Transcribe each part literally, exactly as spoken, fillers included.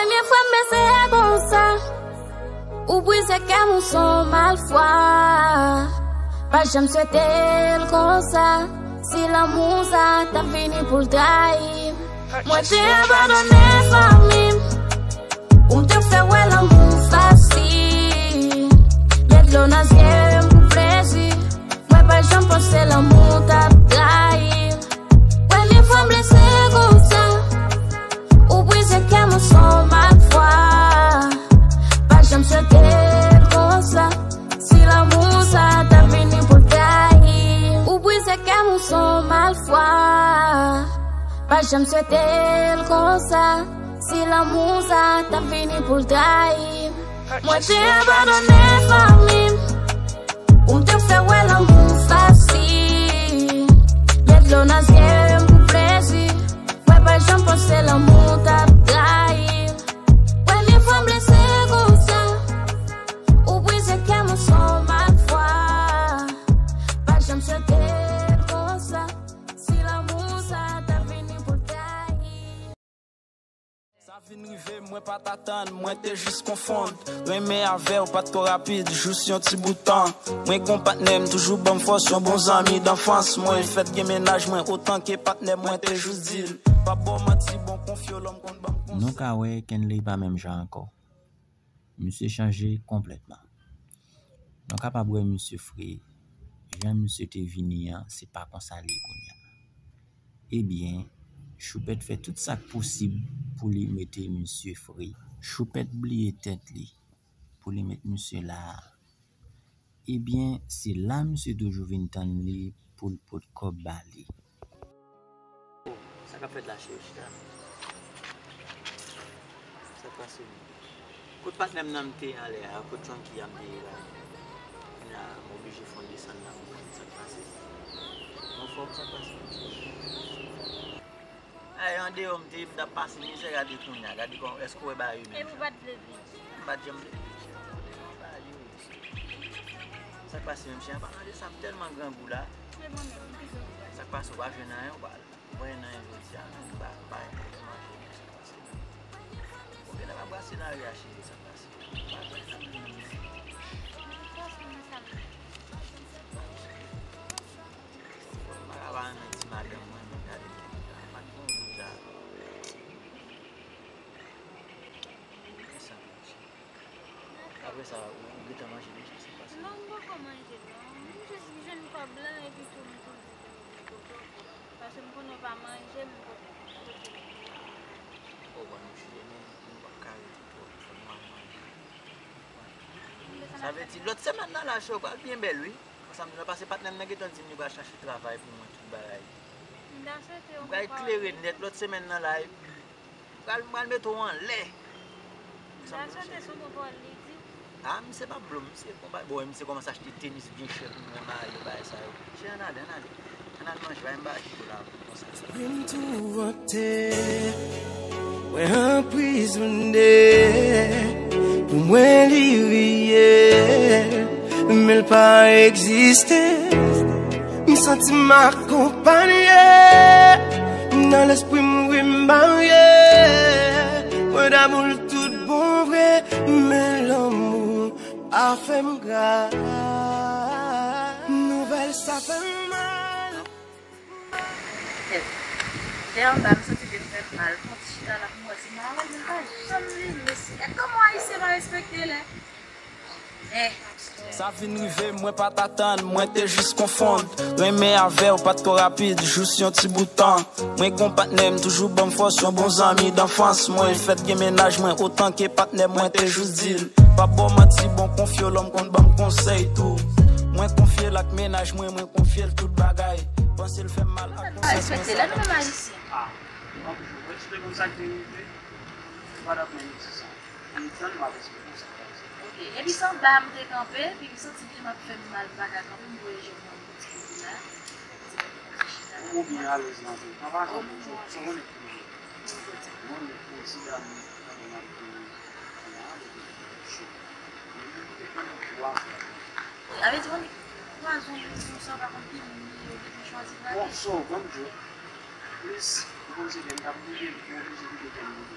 Premye fwa m bese konsa, ou brize kè m, ou se yon malfwa. Pa janm swete l konsa, si lanmou sa t ap vini pou l trayi m. Mwen te abandone fanmi m, pou m te fè wè lanmou fasil. Met dlo nan zye m pou plezi. Mwen pa janm panse lanmou t ap trayi m. Premye fwa m blese konsa, ou brize kè m, ou se yon malfwa. Pa janm swete l konsa, si lanmou sa t ap vini pou l trayi m. Ou brize kè m, ou se yon malfwa. Pa janm swete l konsa, si lanmou sa t ap vini pou l trayi m. Mwen te abandone fanmi m, pou m te fè wè lanmou fasil. Met dlo nan zye m pou plezi. Mwen pa janm panse lanmou t ap trayi m. Premye fwa m blese konsa, ou brize kè m, ou se yon malfwa. Pa janm swete l konsa, si lanmou sa t ap vini pou l trayi m. Sa vin rive m, mwen pa t atann, mwen te jis konfonn. Renmen avè w pa t twò rapid, jis yon ti bout tan. Mwen gon patnè m toujou ban m fòs, yon bon zanmi danfans. Mwen fèt gen mennaj mwen, otan ke patnè mwen te jis di l, pa ba w manti, bon konfye w, lè m konn ban m konsèy. Nou ka wè Kenley pa menm jan ankò. Misye chanje konplètman. Nou kapab wè misye fre. Jan misye te vini an, se pa konsa l ye kounye a. Ebyen, Choupèt fè tout sa k posib pou li mete misye fre. Choupèt bliye tèt li pou li met misye la a. Ebyen, se la misye toujou vin tann li pou l pot kòb ba li. Oh, sa k ap fèt la, cheri, chita. Sa k pase menm? Kot patnè m nan m te anlè a, kot Chonky a m te ye la. Kounya m oblije fon desann la pou konn sa k pase. Anfòm, sa k pase? Ay, andeyò m te ye, m t ap pase mizè, gade kounya, gade kòman, èske w wè bagay yo menm jan? Epi w pa t vle vini. M pa t janm vle vini, cheri. Bagay yo. Sa k pase menm, cheri? An palan de sa, m tèlman grangou la. Sa k pase, w pa jwenn anyen, w pa, w pa jwenn anyen jodi a, non, m pa, m pa, m pa manje, men sa k pase menm. Ou genlè pa brase nan ri a, cheri, sa k pase? M pa jwenn anyen menm, non. M pa ka pa renmen ti madanm mwen, men gade, m pa t gon jou sa. Apre sa, ou, ou gentan manje deja, sa k pase? Non, m poko manje, non. M jis jwenn kòb lan, epi tou, m tou di pou m vin kote w. Paske m konnen w pa manje, m poko pote l. O, bon, nou chire, men nou p ap ka rete twòp, fò nou al manje. Sa vle di, lòt semèn nan la, cho pral byen bèl, wi. Konsa, m nan pase patnè m nan gentan di m li pral chache travay pou mwen, tout bagay. M ta swete w pral klere nèt lòt semèn nan la, epi Pral, pral mete w anlè. Sa m te sou bon pawòl li di. Ah, misye pa blo, misye konba. Bon, misye kòmanse achte tenis byen chè pou mwen, mayo, bagay sa yo. Chè, ann ale, ann ale. Ann al manje, bay m bagay pou la, konsa. Espri m touvante, mwen anprizone, pou mwen li reyèl, men l pa egziste. M santi m akonpanye. Nan lespri m, wi, m marye. Mwen damou l tout bon vre, men lanmou pa fè m gra. Nouvèl sa fè m mal. Dèyè anba, m santi ke m fè m mal. Fon ti chita la pou m wè si m malad, men m pa janm vini. Mesye, gad kòman Ayisyen pa respekte lè. Sa vin rive m, mwen pa t atann, mwen te jis konfonn. Renmen avè w pa t twò rapid, jis yon ti bout tan. Mwen gon patnè m toujou ban m fòs, yon bon zanmi danfans. Mwen fèt gen mennaj mwen, otan ke patnè mwen te jis di l, pa ba w manti, bon konfye w, lè m konn ban m konsèy tou. Mwen konfye l ak mennaj mwen, mwen konfye l tout bagay. Panse l fè m mal ak konsèy mwen sa. Respekte lè nou menm Ayisyen. Ah, anpil, w te konn sa k te rive, ou pa t ap menm di sa. M tann m ap esplike sa k pase. Ok, epi se anba a m te kanpe, epi m santi ke m ap fè m mal, m pa ka kanpe, m voye je m nan yon ti kote la. Ou byen alèz la tou. An pa janm, ou konnen ki m ye. Mwen, prezidan m, mwen, m ap di, la, cho. Mwen, m te konn twa fwa. Sa vle di, mwen, pwazon, sa w pa konn ki moun li ye, ou te chwazi trake. Bon, so, ban m di w, plis ou poze kè m, t ap boule m, m oblije kite kè m boule.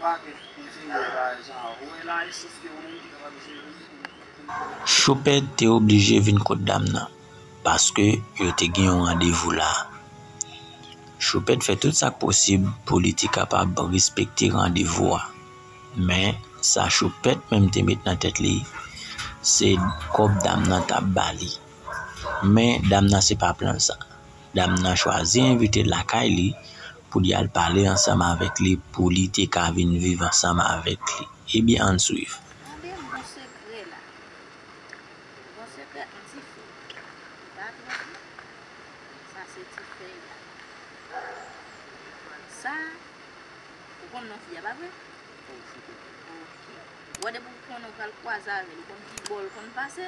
pakèt konferans, pa egzanp, ou wè la, e sof ke ou menm ki kapab jere. Choupèt te oblije vin kot dam nan, paske yo te gen yon randevou la. Choupèt fè tout sa k posib pou li te kapab respekte randevou a. Men, sa Choupèt menm te met nan tèt li, se kòb dam nan t ap ba li. Men, dam nan se pa plan sa. Dam nan chwazi envite l lakay li pou li al pale ansanm avèk li, pou li te ka vin viv ansanm avèk li. Ebyen, ann swiv. Tande m gon sekrè la. Gon sekrè an ti fi. Li pa twò di. Sa se ti fèy la. Sa, ou konn non fi a, pa vre? Ok. Ou wè depi ou konnen ou pral kwaze avè l, ou konn ki bò l konn pase?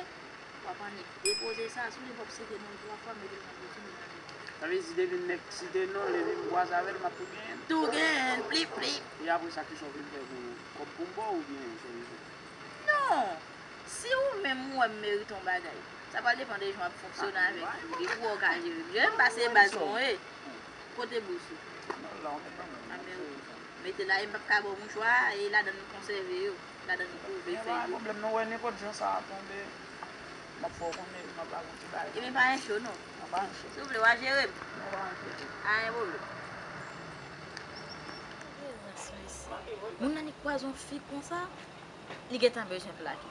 W ap annik depoze sa sou li, w ap site non l twa fwa, mete l nan bouton li nan men. Sa vle di depi nèg site non l epi m kwaze avè l, m ap tou genyen l? Tou genyen l, plip, plip. E apre sa, kisa w vin fè pou kòb pou m ba w oubyen sa w vin fè? Non! Si ou menm ou wè m merite yon bagay, sa pral depann de jan w ap fonksyone avèk li. Depi w wè w ka jere m, jere m pase baz mwen, wi. Kote bous ou? Non, la, w mete nan men. Mete la, e m p ap ka ba w mouchwa a, e ladan l nou konsève yo. Ladan nou kouvri fèy yo. Gen pa pwoblèm, nou wè nenpòt jan sa a tonbe, m ap fè w konnen, m ap ba w yon ti bagay. Ebyen, pa gen cho, non. Non, pa gen cho. Souple, w a jere m. Non, pa gen cho. Pa gen pwoblèm. Moun nan li kwaze yon fi konsa, li gentan bezwen plake.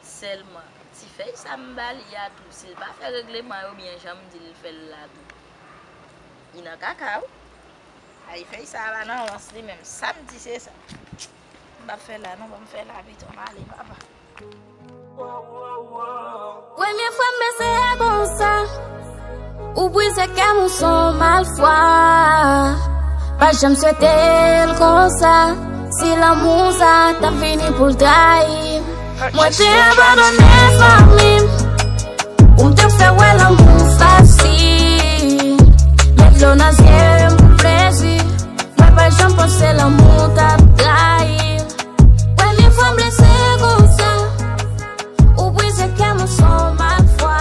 Sèlman, ti fèy sa m ba li a tou, si l pa fè regleman yo byen jan m di l fè l la tou, li nan kaka, wi. Ay, fèy sa a pa nan rans li menm. Sa m di se sa. M p ap fè la non, ban m fè la pito, m ale, papa. Premye fwa m bese a konsa, ou brize kè m, ou se yon malfwa. Pa janm swete l konsa, si lanmou sa t ap vini pou l trayi m. Mwen te abandone fanmi m, ou m te fè wè lanmou fasil. Met dlo nan zye m pou plezi. Mwen pa janm panse lanmou t ap trayi m. Premye fwa m blese konsa, ou brize kè m, ou se yon malfwa.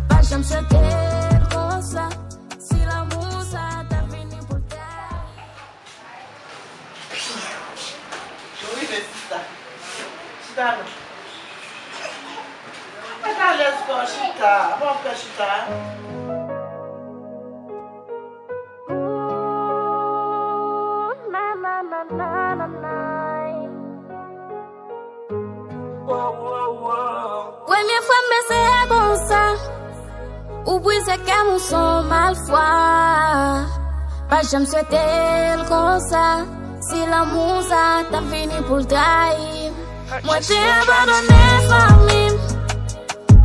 Pa janm swete l konsa, si lanmou sa t ap vini pou l trayi. Nou rive, sista. Chita non. Mwen alèz kò chita. Bon, fè chita. Premye fwa m bese a konsa, ou brize kè m, ou se yon malfwa. Pa janm swete l konsa, si lanmou sa t ap vini pou l trayi m. Mwen te abandone fanmi m,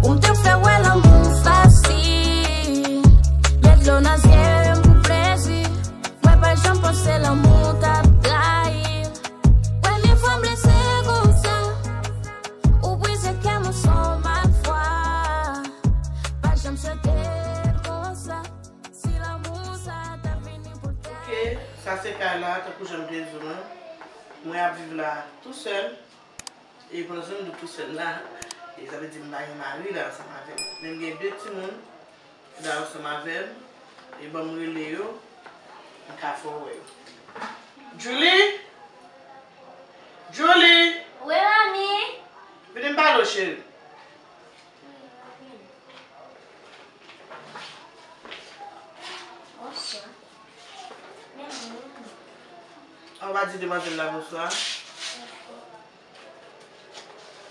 ou m te fè wè lanmou fasil. Met dlo nan zye m pou plezi. Mwen pa janm panse lanmou t ap trayi m. Premye fwa m blese konsa, ou brize kè m, ou se yon malfwa. Pa janm swete l konsa, si lanmou sa t ap vini pou l trayi m. Ok, sa se kay la, tankou jan m te di w lan. Mwen ap viv la tou sèl. E pandan m tou sèl la, e sa vle di m pa gen mari la ansanm avè m. Men m gen de timoun ki la ansanm avè m. E ban m rele yo, m ka fè w wè yo. Julie! Julie! Wi, manmi. Vini m pale w, cheri. Bonswa. Men mwen. Ou pa di demwazèl la bonswa?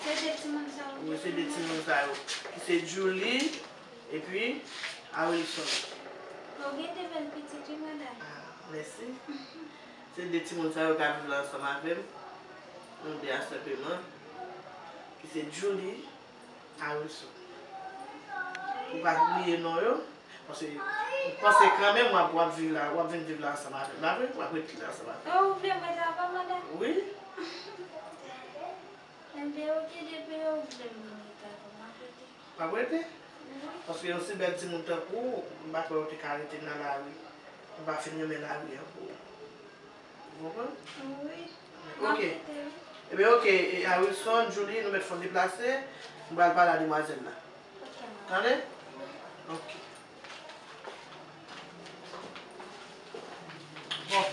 Se de timoun sa yo. Wi, se de timoun sa yo. Ki se Julie epi Arilson. Ou gen de bèl pitit, wi, madanm. Ah, mèsi. Se de timoun sa yo k ap viv la ansanm avè m. Nou de a senpleman. Ki se Julie. Arilson. Ou pa bliye non yo. Paske m panse kanmenm w ap, w ap viv la, w ap vin viv la ansanm avè m, pa vre? W ap ret la ansanm avè m. Ou vle m ret avan, madanm? Wi. Enben, ok, depi ou vle m vin ret avan, m ap rete. W ap rete? Paske yon si bèl timoun tankou w, m pa kwè yo te ka rete nan lari. M pa fin renmen lari an pou ou. Ou konprann? Wi. Ok. Ebyen, ok. E, a, Wilson, Julie, nou mèt fè yon deplase. M pral pale a demwazèl la. Tande? Ok. Bon,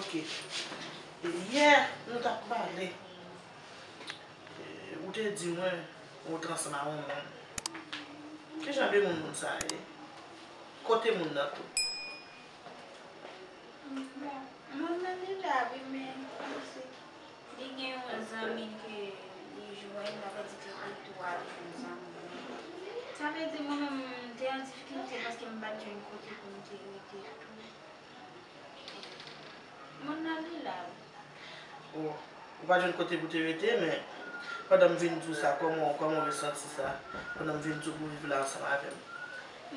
ok. E yè, nou t ap pale. E, ou te di mwen, ou t ansanm a yon moun. Ki jan de moun moun sa a ye? Kote moun nan tou? Bon, moun nan li la wi, men kòmsi li gen yon zanmi l ke li jwenn, sa vle di ke li tou ale jwenn zanmi l. Sa vle di mwen menm, m te an difikilte paske m pa t jwenn kote pou m te rete tou. Moun nan li la wi. Ou, ou pa jwenn kote pou te rete, men pandan m vin di w sa, kòman, kòman w resanti sa? Pandan m vin di w pou w viv la ansanm avè m.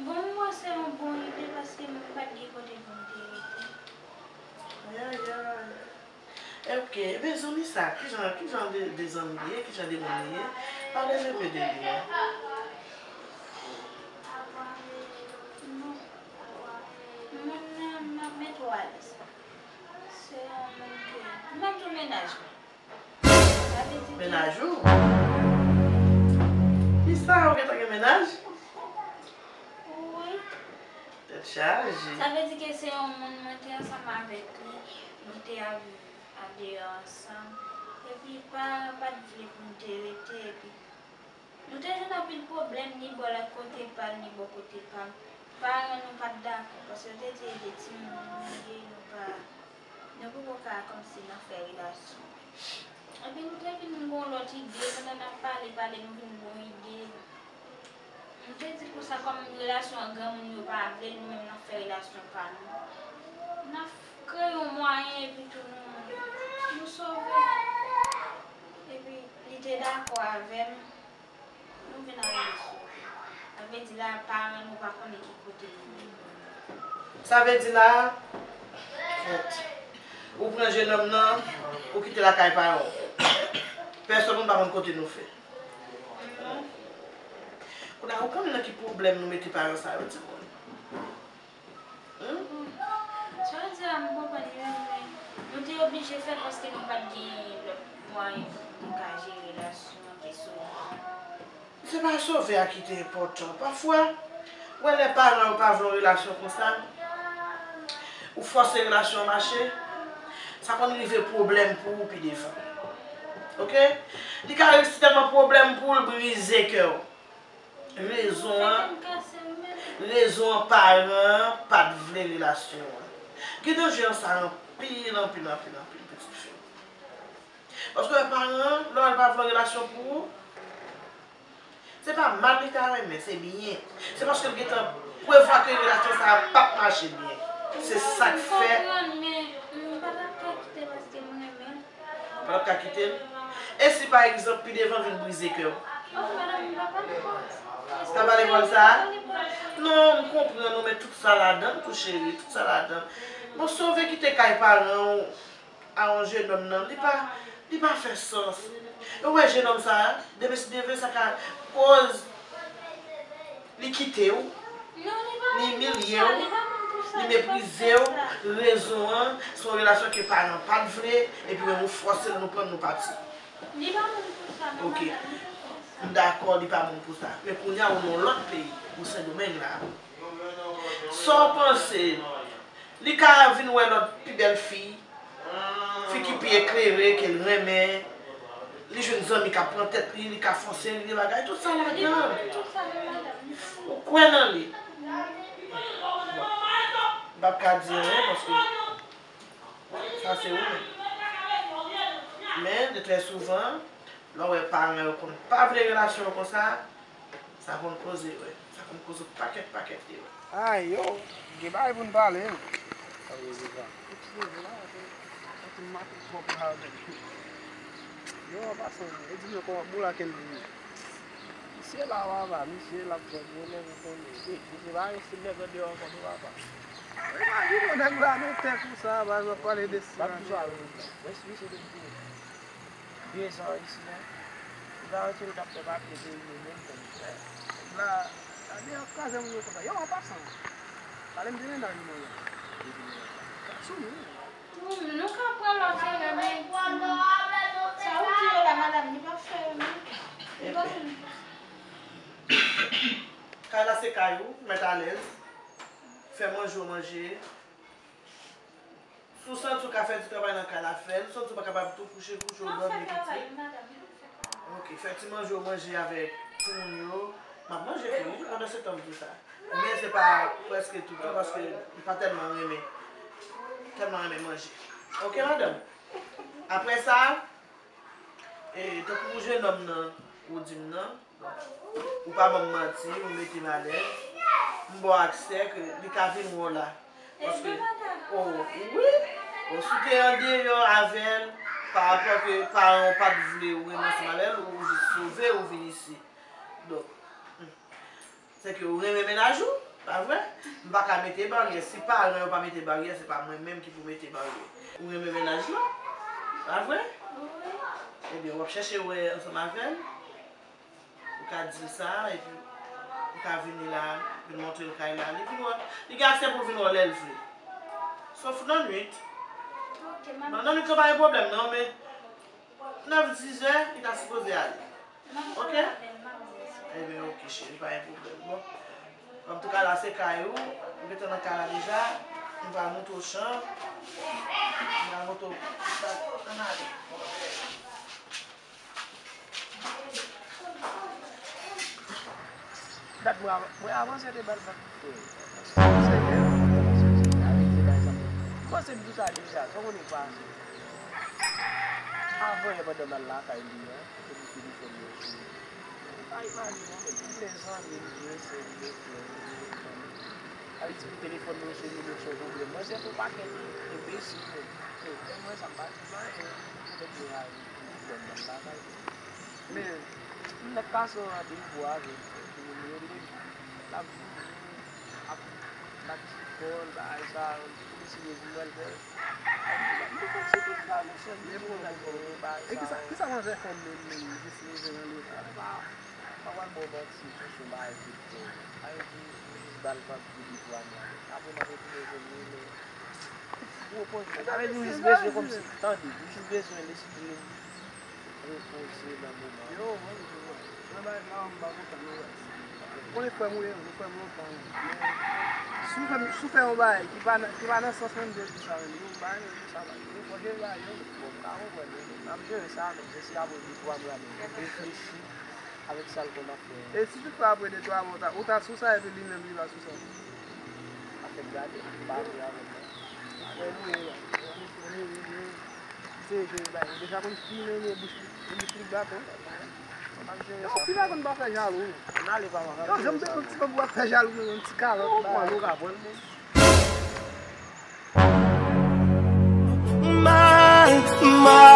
Bon, m wè se yon bon ide paske m pa t gen kote pou m te rete. Ayayay. Ok, ebyen zanmi sa, ki jan, ki jan de, de zanmi li ye, ki jan de moun li ye? Pale m enpe de li non. Bon. Moun nan m ap mete w alèz. Se yon moun ke m ap di w mennaj mwen. Sa vle di ke... Mennaj ou? Kisa, ou gentan gen mennaj? Wi. Tèt chaje. Sa vle di ke se yon moun mwen te ansanm avèk li, nou te ap viv andeyò ansanm. Epi paran pa t vle pou n te rete, epi nou te jwenn anpil pwoblèm, ni bò lòt kote pa l, ni bò kote pa m. Paran nou pa t dakò, paske yo te di e de timoun nou ye, nou pa, nou poko ka kòmsi nan fè relasyon. Epi nou te vin gen yon lòt ide, pandan n ap pale, pale, nou vin gen yon ide. Nou te di konsa, kòm relasyon an granmoun yo pa vle, nou menm n ap fè relasyon pa nou. N ap kreye yon mwayen, epi tou nou, nou sove. Epi li te dakò avè m. Nou vin arive sou. Sa vle di la, paran nou pa konnen ki kote nou ye. Sa vle di la, ou pran jenòm nan, ou kite lakay paran w. Pèsòn moun pa konn kote nou fè. Kounye a, ou konnen nan ki pwoblèm nou mete paran sa yo, timoun? Hmm? Sa w di a, m konprann li, men nou te oblije fè l paske nou pa t gen lòt mwayen pou nou te ka jere relasyon an, te sove. Se pa sove a ki te enpòtan. Pafwa, ou wè lè paran yo pa vle yon relasyon konsa, ou fòse relasyon an mache, sa konn rive pwoblèm pou ou pi devan. Ok? Li ka resi tèlman pwoblèm pou w, l brize kè w. Rezon an, rezon an paran an pa t vle relasyon an. Gen danje nan sa anpil, anpil, anpil, anpil, pitit fi m. Paske paran an, lè l pa vle relasyon pou ou, se pa mal li ta renmen, se byen. Se paske l gentan prevwa ke relasyon sa a p ap mache byen. Se sa k fè. M konprann, men m pa t ap ka kite paske m renmen l. Pa t ap ka kite l? E si pa egzanp, pi devan vin brize kè w? Sa pale pòl sa a? Non, m konprann ou, men tout sa ladan l tou, cheri, tout sa ladan l. Bon, sove kite kay paran w a yon jenòm nan, li pa, li pa fè sans. E w wè jenòm sa a, demen si Dye vle, sa ka koz li kite w, li imilye w, li meprize w. Rezon an, se yon relasyon ke paran pa t vle, epi menm ou fòse l, nou pran l, nou pati. Ok. M dakò, li pa moun pou sa. Men kounye a, ou nan yon lòt peyi, ou Sendomeng la. Sa w panse? Li ka vin wè lòt pi bèl fi, fi ki pi eklere, ke l renmen, li jwenn zanmi k ap pran tèt li, li ka fòse li, bagay, tout sa ladan l. Ou kwè nan li? Bon, m p ap ka di anyen, paske sa se ou menm. Men, de trè souvan, lè w wè paran yo konn pa vle relasyon yo konsa, sa konn koze, wi. Sa konn koze pakèt, pakèt erè. Ay, yo, gen bagay pou n pale, wi. Sa vle di sa? Ou ti leve la, ou te, ou te mache twòp la, ou te... Yo, an pasan, e di mwen kòman boul la ke l vini. Misye la, papa, misye la, bon, bon, nèg ou konnen. Wi, misye pa yon stil nèg andeyò ankò, non, papa. Imajine w, nèg la nan tè konsa, pa egzanp, pale de stil andeyò. Mwen si misye te gen de zan isi a, m ta santi l t ap fè papye peyi yo menm jan. Nèg la, Yo ap kraze moun yo konsa. Yo, an pasan, pale m de mennaj mwen an. Sou nou. Nou ka pran lòt erè, men sa ou di yo la, madanm, li p ap fè yo, non. Li p ap fè yo. Kay la se kay ou, mèt alèz. Fè manje w manje. Si w santi w ka fè ti travay nan kay la, fè l. Si w santi w pa kapab tou kouche, kouche, w dòmi, piti. Ok, fè ti manje w manje avèk timoun yo. M ap manje tou, wi, pandan se tan m di sa. Men se pa prèske toutan, paske m pa tèlman renmen, tèlman renmen manje. Ok, madanm? Apre sa, e, tankou jenòm nan, ou di m nan, ou pa ban m manti, ou mete m alèz. M ba w aksè ke li ka vin wè w la. Paske, o, wi, o, si w te andeyò avè l, pa rapò ke paran w pa t vle ou renmen ansanm avè l, ou jis sove, ou vin isit. Donk, hmm. Se ke ou renmen mennaj ou, pa vre? M pa ka mete baryè. Si paran yo pa mete baryè, se pa mwen menm ki pou mete baryè. Ou renmen mennaj lan, pa vre? Ebyen, w ap chèche wè ansanm avè l. Ou ka di l sa, epi ou ka vini la, vin montre l kay la. Li vin wè, li gen aksè pou l vin wè lè l vle. Sof nan nwit. Ok, manman. Nan nwit, se pa gen pwoblèm, non, men nèf, dizè, li ta sipoze ale. Ok? Ebyen, ok, cheri, pa gen pwoblèm. Bon. Antouka, la se kay ou. Ou gentan nan kay la deja. M va montre w chanm. M va montre w. Ann ale. Dat mwen av-, mwen avanse de bal bat. Mwen se lè, mwen se lè, mwen se lè, mwen se lè. Kòmanse m di sa deja, sa w konnen pase. Avan yè pandan m al lakay li an, kote m telefòn mwen sou li. Ou pa imajine, men tout lè zanmi m vre, se vre, frè m vre, fanmi. Sa vle di pou telefòn mwen sou li, mwen se yon pwoblèm. Mwen se yon pakèt enbesil, men, men, mwen sa m pa di anyen, mwen mete a telefòn nan lakay. Men, m nèk pase yon randevou avè l, epi m rele l, l ap vini, ap bat ti kò l, bagay sa, m deside vin wè l, men m te fè ti pit la, mesye, m te fè yon bagay sa. E kisa, kisa manzè fè menm, menm, jis leve nan leta? Pa, pa pral ba w manti, se yon bagay ki fè. Sa vle di, m jis ba l tankou de twa mwa. Apre, m ap retounen jwenn li, men, ou repoze. Sa vle di, m jis bezwen kòmsi, tande, m jis bezwen lespri m. Repoze nan moman. Yo, mwen, mwen, mwen, bagay la, m pa kontan, non, guys. Konnen frè m ou ye, ou frè m lontan, wi. Men, si w fè, si w fè yon bagay ki pa nan, ki pa nan sans mwen, m te di sa, men, yo, bagay, yo, sa, bagay, yo, fò jere bagay, yo. Bon, m ka konprann, wi. M ap jere sa, men, se si apre de twa mwa, men, m reflechi avèk sa l konn ap fè. E si toutfwa apre de twa mwa, ou ta, ou ta sou sa, epi li menm, li pa sou sa? Afè gade, pa vle avè mwen. Wè nou ye la. Wè nou ye, nou se jwe bay. Ou deja konn ki men e bouch li, e bouch li baton. Ou pa jere sa. Yo, fi la konn pa fè jalou. N ale pa mwen. Yo, janm te konn ti bòb w ap fè jalou, men yon ti kalòt. Ou konprann, ou ka pran moun. My, my.